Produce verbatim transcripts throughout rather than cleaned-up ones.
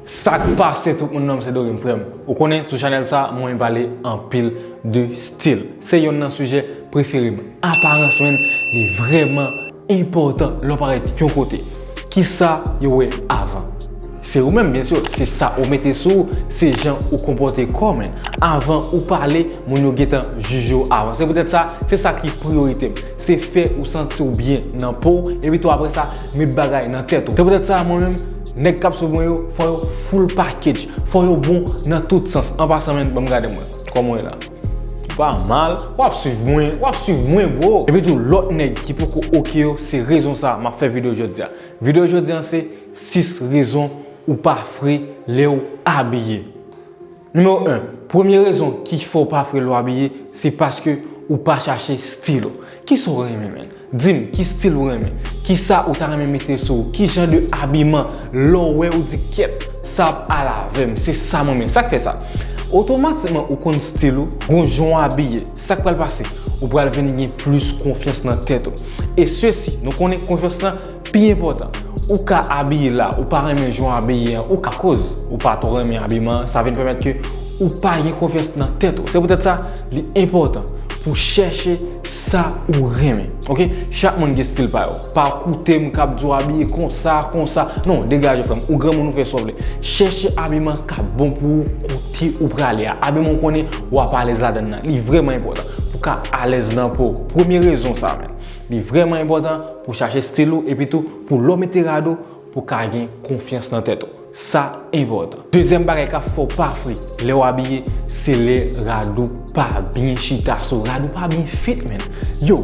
Sa k pase tout moun, non m se Dorim, frè m. Ou konnen, sou chanèl sa, mwen pale anpil de stil. Se yonn nan sijè prefere m. Aparans, menn, li vrèman enpòtan lè w parèt yon kote. Kisa yo wè avan? Se ou menm, byen si, se sa ou mete sou ou, se jan ou konpòte kò w, menn. Avan ou pale, moun yo gentan jije w avan. Se poutèt sa, se sa ki priyorite m. Se fè ou santi w byen nan po w, epi tou apre sa, met bagay nan tèt ou. Se poutèt sa, mwen menm, nèg k ap swiv mwen yo, fò yo full package, fò yo bon nan tout sans. An pasan, menn, ban m gade mwen. Kòman w ye la? Pa mal, w ap swiv mwen, w ap swiv mwen, bro. Epi tou, lòt nèg ki poko oke yo, se rezon sa m ap fè videyo jodi a. Videyo jodi a se sis rezon ou pa fre lè w abiye. Nimewo en, premye rezon ki fè w pa fre lè w abiye, se paske ou pa chache stil ou. Kisa w renmen, menn? Di m, ki stil ou renmen? Kisa ou ta renmen mete sou ou? Ki jan de abiman lè w wè ou di, "Kèt, sa ap al avè m, se sa m renmen." Sa k fè sa? Otomatikman, ou konn stil ou, gon jan w abiye. Sa k pral pase? Ou pral vin gen plis konfyans nan tèt ou. E sesi, nou konnen konfyans lan pi enpòtan. Ou ka abiye la, ou pa renmen jan w abiye an, ou ka koz, ou pa twò renmen abiman an, sa vin pèmèt ke ou pa gen konfyans nan tèt ou. Se poutèt sa, li enpòtan pou chèche sa ou renmen. Oke? Chak moun gen stil pa yo. Pa koute m k ap di w abiye konsa, konsa. Non, degaje, frè m. Ou granmoun, ou fè sa w vle. Chèche abiman k ap bon pou ou kote ou prale a. Abiman ou konnen w ap alèz ladan l nan. Li vrèman enpòtan pou w ka alèz nan po w. Premye rezon sa, menn. Li vrèman enpòtan pou w chache stil ou, epi tou pou lè w mete rad ou, pou w ka gen konfyans nan tèt ou. Sa enpòtan. Dezyèm bagay k ap fè w pa fre lè w abiye, se lè rad ou pa byen chita sou ou, rad ou pa byen fit, menn. Yo,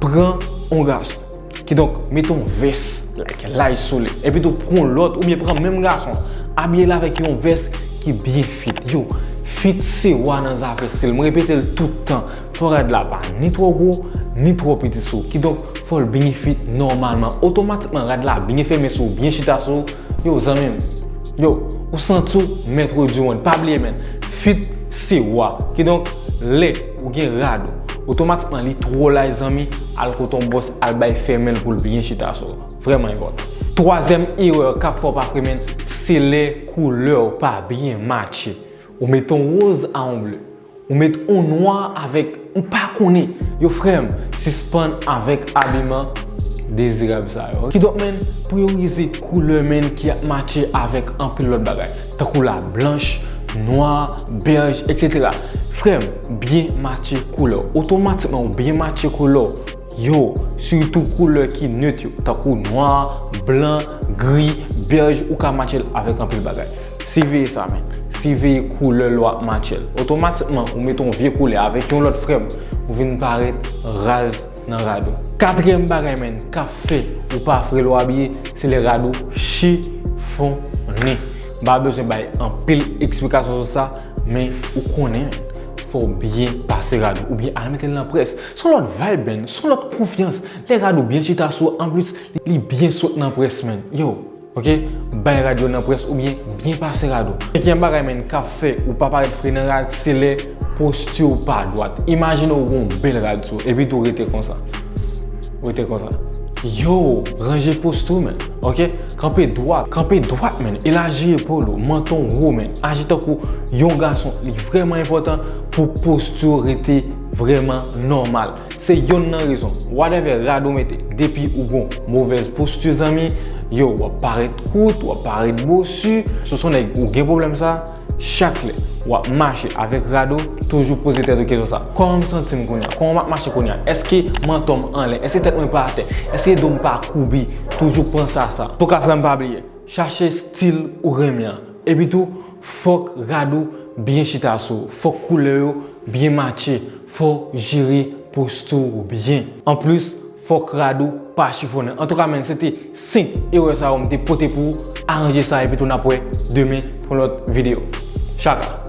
pran yon gason. Kidonk, mete yon vès, like, laj sou li. Epi tou, pran yon lòt, oubyen pran menm gason. Abiye l avèk yon vès ki byen fit. Yo, fit se wa nan zafè stil. Mwen repete l tout tan. Fò rad la pa ni twò gwo, ni twò piti sou ou. Kidonk, fò l byen fit nòmalman. Otomatikman, rad la byen fèmen sou ou, byen chita sou ou. Yo, zanmi m. Yo, ou santi w mèt du monde. Pa bliye, menn. Fit se wa. Kidonk, lè ou gen rad ou, otomatikman, li twò laj, zanmi, al kote yon bòs, al bay fèmen l pou l byen chita sou ou. Vrèman enpòtan. Twazyèm erè k ap fè w pa fre, menn, se lè koulè w pa byen matche. Ou mete yon woz a yon ble. Ou met yon nwa avèk, m pa konnen. Yo, frè m, sispann avèk abiman dezirab sa yo. Kidonk, menn, priyorize koulè, menn, ki ap matche avèk anpil lòt bagay, tankou la blanch, nwa, bèj, etsetera. Frè m, byen matche koulè w. Otomatikman, ou byen matche koulè w. Yo, sitou koulè ki net yo, tankou nwa, blan, gri, bèj, ou ka matche l avèk anpil bagay. Siveye sa, menn. Siveye koulè lè w ap matche l. Otomatikman, ou mete yon vye koulè avèk yon lòt, frè m, ou vin parèt raz nan rad ou. Katriyèm bagay, menn, k ap fè ou pa fre lè w abiye, se lè rad ou chifonnen. M pa bezwen bay anpil eksplikasyon sou sa, men ou konnen, menn, fò w byen pase rad ou, oubyen al mete l nan près. Se yon lòt vibe, menn, se yon lòt konfyans. Lè rad ou byen chita sou ou, anplis, li, li byen sot nan près, menn. Yo, oke? Bay rad yo nan près oubyen byen pase rad ou. Senkyèm bagay, menn, k ap fè ou pa parèt fre nan rad, se lè posti w pa dwat. Imajine w gen yon bèl rad sou ou, epi tou rete konsa. Rete konsa. Yo, ranje posti w, menn. Oke? Kanpe dwat. Kanpe dwat, menn. Elaji epòl ou. Manton wo, menn. Aji tankou yon gason. Li vrèman enpòtan pou posti w rete vrèman nòmal. Se yonn nan rezon. Whatever rad ou mete, depi ou gon movèz posti, zanmi, yo, w ap parèt kout, w ap parèt bosi. Si w se yon nèg ou gen pwoblèm sa, chak lè w ap mache avèk rad ou, toujou poze tèt ou kesyon sa. Kòman m santi m kounye a? Kòman m ap mache kounye a? Èske mantò m anlè? Èske tèt mwen pa atè? Èske do m pa koubi? Toujou panse a sa. Antouka, frè m, pa bliye, chache stil ou renmen an. Epi tou, fòk rad ou byen chita sou ou. Fòk koulè yo byen matche. Fò w jere posti w byen. Anplis, fòk rad ou pa chifonnen. Antouka, menn, se te senk erè sa yo m te pote pou ou. Aranje sa, epi tou n ap wè demen pou yon lòt videyo. Tchaka!